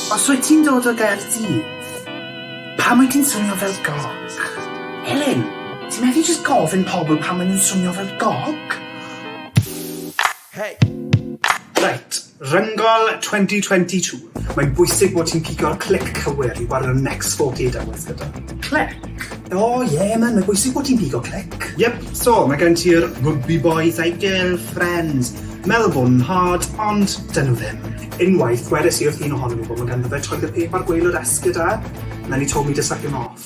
Os wyt ti'n dod o Gaerdydd, pam wyt ti'n swnio fel gog? Elin, ti'n methu jyst gofyn pobl pam maen nhw'n swnio fel gog? Hey! Reit, Rhyngol 2022. Mae'n bwysig bod ti'n pigo'r clic cywir i wario'r next 48 hours gyda. Clic? O oh, yeah man, mae'n bwysig bod ti'n pigo clic. Yep, so mae gen ti'r rugby boys a'i girlfriends. Meddwl bod nhw'n hard, ond dyn nhw ddim. Unwaith, wedes i wrth un ohonyn nhw bod mae ganddo fe toilet paper gwaelod esgid e, and then he told me to suck him off.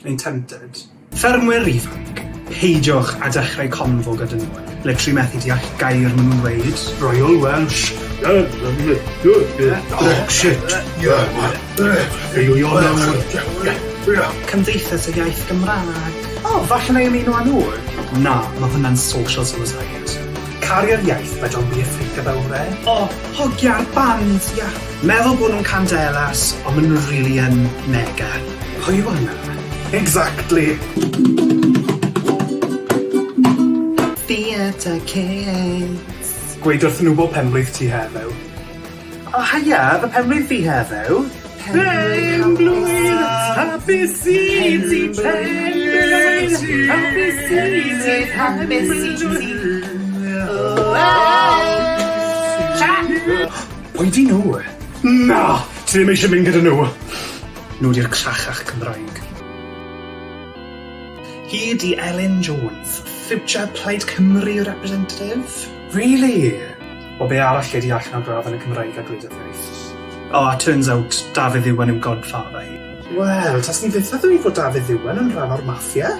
O'n i'n tempted. Ffermwyr ifanc, peidiwch â dechrau convo gyda nhw. Literally methu deall gair maen nhw'n dweud. Royal Welsh. Brexit. Cymdeithas y Iaith Gymraeg. O, falle na i ymuno â nhw. Na, mae hwnna'n social suicide. Caru'r iaith but don't be a freak about it. O, hogia'r band, ia. Meddwl bod nhw'n Candelas, ond maen nhw rili yn mega. Pwy yw hwnna? Exactly! Theatr Kids. Gweud wrthyn nhw bod penblwydd ti heddiw. O haia, fy penblwydd fi heddiw. Penblwydd hapus i ti, penblwydd hapus i ti, hapus i ti. Pwy 'di nhw? Na! Ti ddim eisiau mynd gyda nhw! Nhw 'di'r crachach Cymraeg. Hi 'di Elin Jones, future Plaid Cymru representative. Really? O be arall gei di allan o gradd yn y Cymraeg a gwleidyddiaeth? O, a turns out Dafydd Iwan yw godfather hi. Wel, taswn i fyth 'di ddweud fod Dafydd Iwan yn rhan o'r maffia.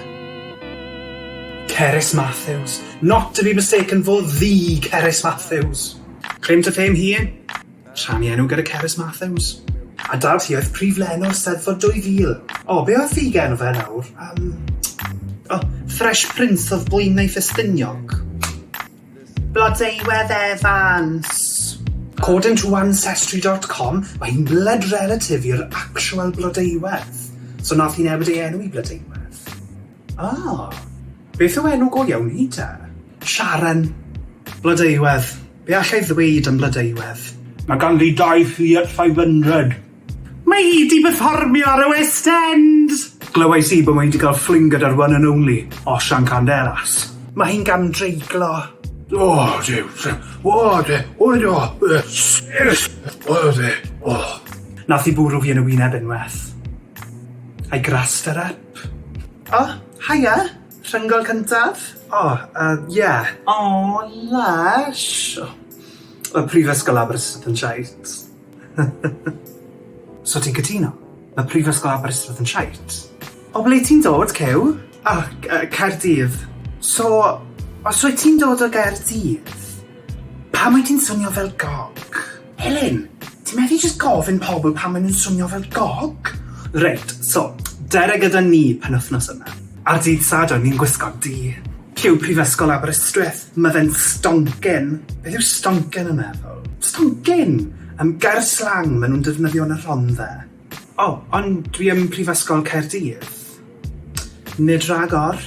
Cerys Matthews. Not to be mistaken for the Cerys Matthews. Claim to fame hi? Rhannu enw gyda Cerys Matthews. A dad hi oedd prif lenwr Steddfod 2000. O, be oedd ffug enw fe nawr? Um, o, Fresh Prince of Blaenau Ffestiniog. Blodeuwedd Evans. According to Ancestry.com, mae hi'n blood relative i'r actual Blodeuwedd. So nath hi newid ei enw i Blodeuwedd. Ah, beth yw enw go iawn hi te? Sharon. Blodeuwedd. Be alla i ddweud am Blodeuwedd? Mae ganddi dau Fiat 500. Mae hi 'di perfformio ar y West End! Glywais i bod mae hi 'di cael fling gyda'r one and only, Osian Candelas. Mae hi'n gamdreiglo. O, Duw, o, o, o, o. Nath hi bwrw fi yn y wyneb unwaith. I grassed her up. O, haia! Rhyngol cyntaf? O, yy, ie. O, lysh! Oedd Prifysgol Aberystwyth yn shite. So ti'n cytuno? Mae Prifysgol Aberystwyth yn shite? O ble ti'n dod, Cyw? O, yy, Caerdydd. So, os wyt ti'n dod o Gaerdydd, pam wyt ti'n swnio fel gog? Elin, ti'n methu jyst gofyn pobl pam maen nhw'n swnio fel gog? Reit, so, dere gyda ni penwythnos yma. Ar dydd Sadwrn ni'n gwisgo du. Ciw Prifysgol Aberystwyth, ma' fe'n stonking. Beth yw stonking yn meddwl? Stonking! Yym gair slang maen nhw'n defnyddio yn y Rhondda. O, ond dwi ym Mhrifysgol Caerdydd. Nid rhagor.